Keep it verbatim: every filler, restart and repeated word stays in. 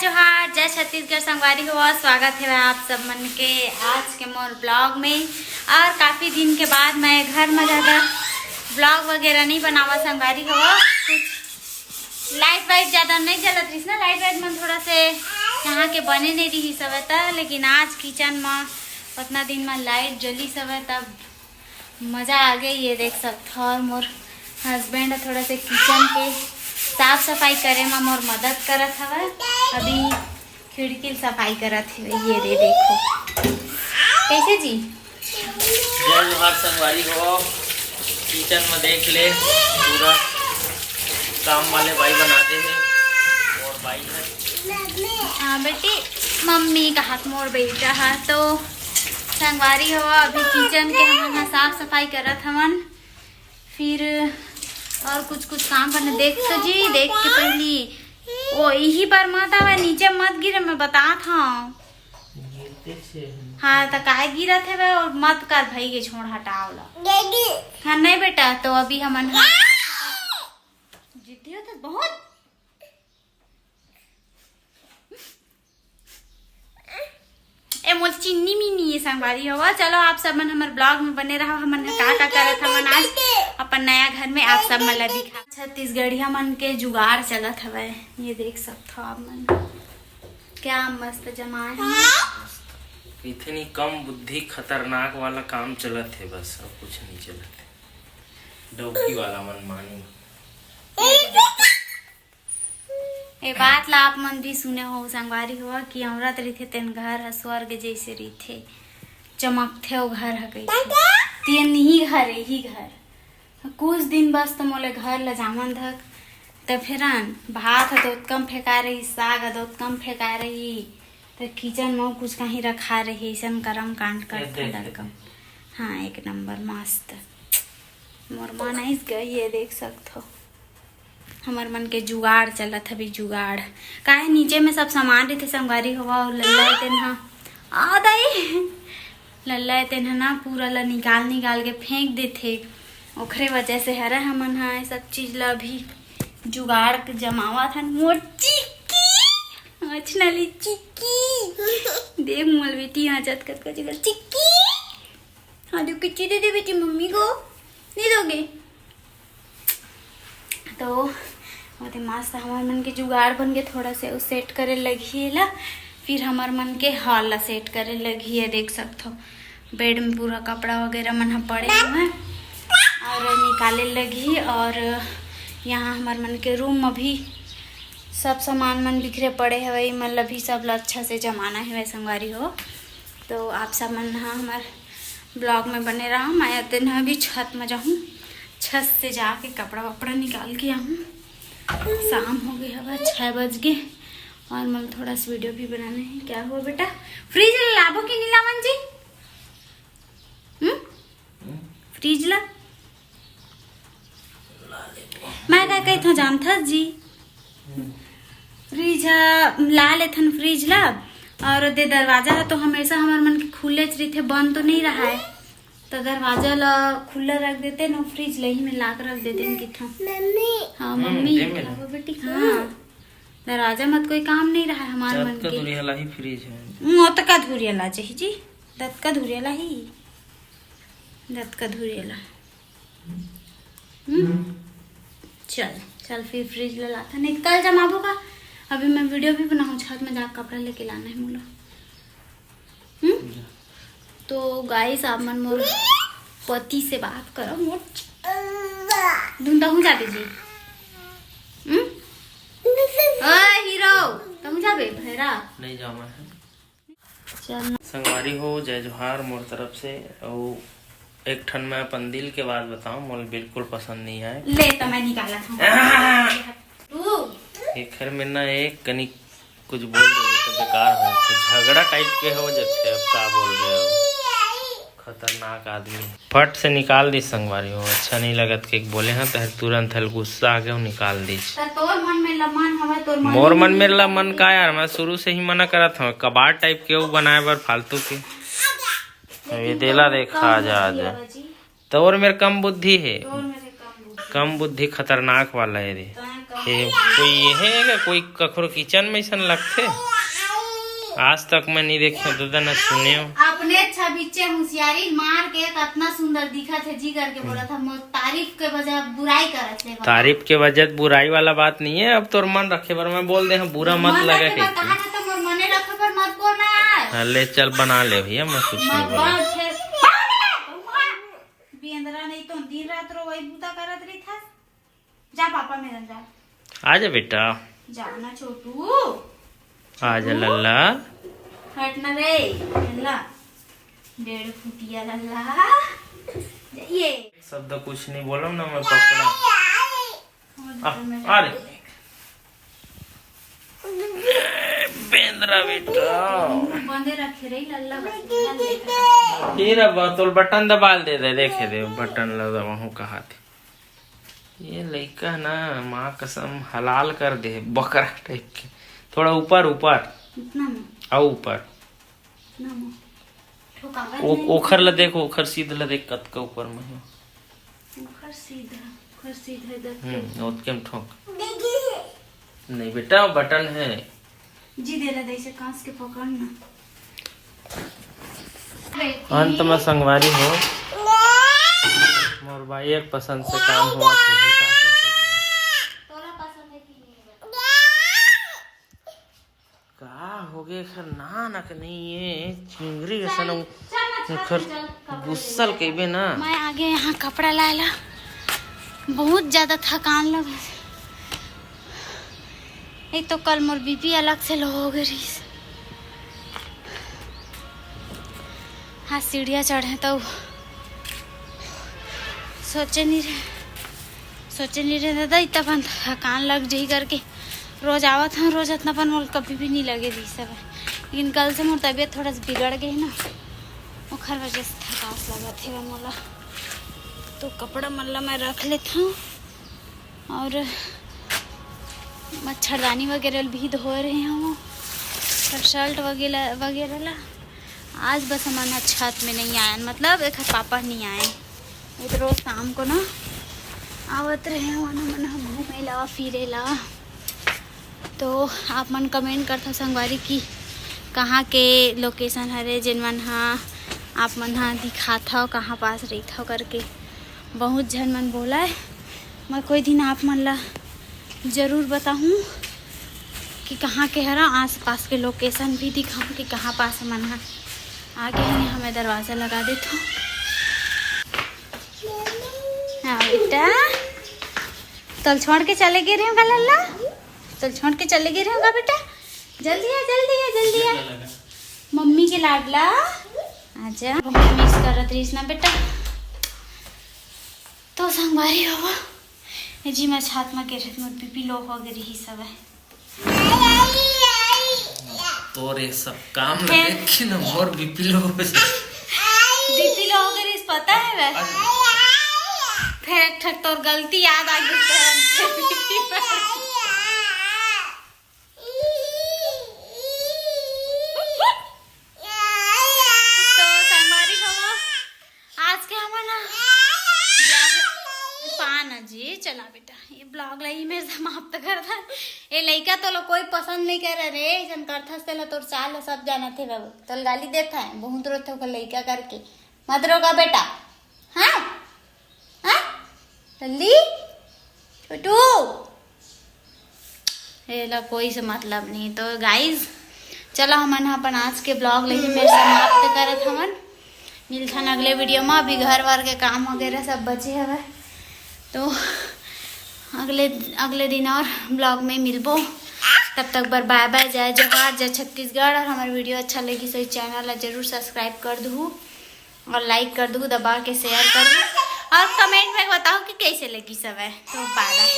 जोहार, जय छत्तीसगढ़ संगवारी हो, स्वागत हे आप सब मन के आज के मोर ब्लॉग में। और काफी दिन के बाद मैं घर में ज्यादा ब्लॉग वगैरह नहीं बनावा संगवारी हो, कुछ लाइट वाइट ज्यादा नहीं जलत रहिस ना, लाइट वाइट मन थोड़ा से यहाँ के बने नहीं रहिस हवय त, लेकिन आज किचन में उतना दिन में लाइट जलिस हवय तब मजा आ गई। ये देख सकत हो, और मोर हस्बैंड थोड़ा से किचन के साफ सफाई करे में मोर मदद करत हवय। अभी खिड़की ल सफाई करत हवय। ये दे देखो कैसे जी। जय जोहार संगवारी हो, किचन में देख ले पूरा काम वाले बाई बना दे हे। और बाई है हाँ बेटी, मम्मी का हाथ मोर बेटा है तो संगवारी हो, अभी किचन के हमन ह साफ सफाई करत हवन। फिर और कुछ कुछ काम करने देख तो जी, देख के पहली ओ इही पर मत आवे, नीचे मत गिरे, मैं बतात हूँ। गिरते छे हम। हाँ, त काहे गिरत हे बे? और मत कर भाई के छोड़, हटाओ ला। हाँ, नहीं बेटा, तो अभी हमन ह जिद्दी हो तो बहुत। ए मोर चिन्नी मिन्नी ये संगवारी हो। चलो, आप सब मन हमर ब्लॉग में बने रहो, हमन ह का का करत हमन आज अपन नया घर में, आप सब मन ला दिखा। छत्तीसगढ़िया मन के जुगाड़ चलत हवय, ये देख सकत हो आप मन, क्या मस्त जमाए हे। इतनी कम बुद्धि खतरनाक वाला काम चलत हे, बस और कुछ नहीं चलत हे। डौकी वाला मन मानी। ए बात ला आप मन भी सुने हो संगवारी हो कि औरत रहिथे तेन घर ह स्वर्ग जैसे रहिथे, चमकथे ओ घर ह कहिथे। तेन ही घर, यही घर। कुछ दिन बस तो मोले घर ल जावन धक, त फेरन भात ह दोतकम फेंका रही, साग ह दोतकम फेंका रही, त किचन में कुछ कहीं रखा रही, ऐसन करम कांड करथे लड़कम। हाँ, एक नंबर मस्त। मोर मन आइस गई, ये देख सकत हो। हमर मन के जुगाड़ चलत हवे, जुगाड़। काहे नीचे में सब सामान रहिथे संगवारी हो, अउ लल्ला ए तेन हा, आ दाई, लल्ला ए तेन हा ना पूरा ला निकाल निकाल के फेंक देथे। ओखरे वजह से हरे हमन हा ये सब चीज ला अभी जुगाड़ के जमावत हन। मोर चिक्की, अच्छा नाली चिक्की, देख मोर बेटी हा जत कतका चिक्की। हाँ, दो किच्ची दे दे बेटी मम्मी को, नहीं दोगे? तो ओते मस्त हमर मन के जुगाड़ बन के थोड़ा से सेट करे लगही एला, फिर हमर मन के हॉल ला सेट करे लगही। ये देख सकत हो, बेड में पूरा कपड़ा वगैरह मन ह पड़े हवय और निकाले लगही। और यहाँ हमर मन के रूम में भी सब सामान मन बिखरे पड़े हवय, मन ला भी सब ला अच्छा से जमाना हवय संगवारी हो। तो आप सब मन ह हमर ब्लॉग में बने रहा। मैं तेन अभी छत में जाहूँ, छत से जाके कपड़ा वपड़ा निकाल के आऊँ। शाम हो गई हवा, छः बज गए और मैं थोड़ा सा वीडियो भी बनाना है। क्या हुआ बेटा, फ्रिज ला लाबो कि नहीं लावन जी? हम्म, फ्रिज ला मैं का कही था जानथस जी, फ्रिज ह ला लेथन फ्रिज ला, और दे दरवाजा ह तो हमेशा हमर मन के खुले रहिथे, बंद तो नहीं रहा है, तो दरवाजा ला खुला रख देते न, फ्रिज ला ही में लाक रख देते न किथों। मम्मी। हाँ हम्म, मम्मी, दे मेरा। कहो बेटी, हाँ। दरवाजा मत कोई काम नहीं रहा है हमार मन के। दतका धुरिया ला ही फ्रिज है। मोतका धुरिया ला चाही जी, दतका धुरिया ला ही, दतका धुरिया ला। हम्म? चल, चल फिर फ्रिज ला लाथन। नहीं, कल जमाबो का? अभी मैं वीडियो भी बनाऊँ, छत में जाके कपड़ा लेके लाना है मोला। हम्म? तो गाइस, आप मन मोर पति से बात करो, मोर धुन तहूँ जाबे जी। हम्म? ओ हीरो, तहूँ जाबे भैरा? नहीं जाऊँ मैं। चल। संगवारी हो, जय जोहार मोर तरफ से। अउ एक ठन मैं अपन दिल के बात बताऊं, मोला बिल्कुल पसंद नहीं आए। ले तो मैं निकालत हूँ। आह! तू एखर में ना एक कनी कुछ बोल दे तो बेकार हो जाथे, झगड़ा टाइप के हो जाथे। अब का बोल रहे हो, खतरनाक आदमी। फट से निकाल दी संगवारी हो, अच्छा नहीं लगत के बोले हैं तो तुरंत हल गुस्सा आके वो निकाल दी। त तोर मन में लमन हवय, तोर मन मोर में मन में लमन का यार, मैं शुरू से ही मना करत हूँ, कबाड़ टाइप के वो बनाए बर फालतू के। ये देला देखा जा, जा। तोर मेर कम बुद्धि है। तोर मेर कम बुद्धि। कम बुद्धि खतरनाक वाला है रे। तैं ए, कोई ये है का? कोई कखरो किचन में ऐसन लगथे? आज तक मैं नहीं देखे, दादा, ना सुने हो। अपने छबिच्चे होशियारी मार के कतना सुंदर दिखत है, जी करके बोलत है। मोर तारीफ के बजाय बुराई करत है। तारीफ के वजह बुराई वाला बात नहीं है। अब तोर मन रखे बर मैं बोल दे, हाँ, बुरा मत लगे। कहा था तो मोर मने रखे पर मत बोल ना। हाँ, ले चल, बना ले भैया, मैं कुछ नहीं बोला। बेंदरा नहीं तो दिन रात रो वही बूता करत रही था। जा पापा मेरा जा। आ जा बेटा। जा ना छोटू। आ जा लल्ला। हट ना रे लल्ला। डेढ़ फुटिया लल्ला। ये शब्द कुछ नहीं बोला ना, मैं पकड़ा। आ, आ रे। बेंदरा बेटा। बंदे रखे रही लल्ला बस। फिर अब तोल बटन दबाल दे दे, देखे दे बटन ला दबाहूँ कहा थे। ये लइका ना माँ कसम हलाल कर दे बकरा टाइप के। थोड़ा ऊपर ऊपर। इतना में। आओ ऊपर। इतना में। ठोकावा ओ, नहीं। ओखर ला देख, ओखर सीध ला देख, कतका ऊपर में है। ओखर सीधा, ओखर सीधा देख। हम्म, ओतके में ठोक। नहीं बेटा, बटन है। जी देला दैसे कांस के पकड़ ना। अंत में संगवारी हो, मोर बाई एक पसंद से काम हुआ तो भी का कर सकते। तोला पसंद है कि नहीं? का हो गे खर नानक नहीं है, चिंगरी के सन उखर गुस्सल कइबे ना। मैं आगे यहाँ कपड़ा लायला, बहुत ज्यादा थकान लग। एक तो कल मोर बीपी अलग से लो हो गई रहीस। हाँ, सीढ़िया चढ़े तो सोचे नहीं रहे, सोचे नहीं रहे दादा, इतना बन थकान लग जाही करके। रोज आवत हूँ, रोज इतना बन मोल कभी भी नहीं लगे रही सब। लेकिन कल से मोर तबीयत थोड़ा सा बिगड़ गई ना, ओखर वजह से थकास लगत है मोला। तो कपड़ा मन ला मैं रख लेता हूँ। और मच्छरदानी वगैरह भी धो रहे हूँ, और शर्ट वगैरह वगैरह ला। आज बस हमन ह छत में नहीं आयन, मतलब एक पापा नहीं आए। ये तो रोज शाम को ना आवत रहे हो ना मन ह घूमे ला फिरे ला। तो आप मन कमेंट करथव संगवारी कि कहाँ के लोकेशन हरे, जेन मन ह आप मन ह दिखाथव, कहाँ पास रहिथव करके। बहुत झन मन बोला है, मैं कोई दिन आप मन ला जरूर बताहूँ कि कहाँ के हरा, आसपास के लोकेशन भी दिखाऊँ कि कहाँ पास मन ह। आगे ही हमें दरवाजा लगा देथव। हाँ बेटा, तल छोड़ के चले गे रहे होगा लल्ला, तल छोड़ के चले गे रहे होगा बेटा। जल्दी आ, जल्दी आ, जल्दी आ। मम्मी के लाडला, आजा। बहुत मिस करत रहीस ना बेटा। तो संगवारी हो, ए जी, मैं छात में गिरत मोर बीपी लो हो गई रही सब है। तोर ये सब काम ला देख के ना मोर बीपी लो हो जाए। बीपी लो हो गई रही, पता है वैसे। फिर एक ठक तोर गलती याद आ गई। तो संगवारी हो, आज के हमन ह vlog पान जी, चला बेटा, ये vlog ला ही मेरे समाप्त कर दा। ये लइका तो लो कोई पसंद नहीं करे रे, जन करथस तेला तोर चाल सब जानत हे बाबू, तोल गाली देत है, बहुत रोत हो लइका करके, मत रोगा बेटा। हाँ हाँ, जल्दी छोटू। एला कोई से मतलब नहीं। तो गाइज, चलो हमन ह अपन आज के vlog लेके मेरे समाप्त करत हमन। मिलथन अगले वीडियो में। अभी घर वर के काम वगैरह सब बचे हवे, तो अगले अगले दिन और vlog में मिलबो। तब तक बर बाय बाय, जय जोहार, जय छत्तीसगढ़। और हमारे वीडियो अच्छा लगी तो चैनल ला जरूर सब्सक्राइब कर दू और लाइक कर दू, दबा के शेयर कर दू और कमेंट में बताओ कि कैसे लगी सब है। तो बाय बाय।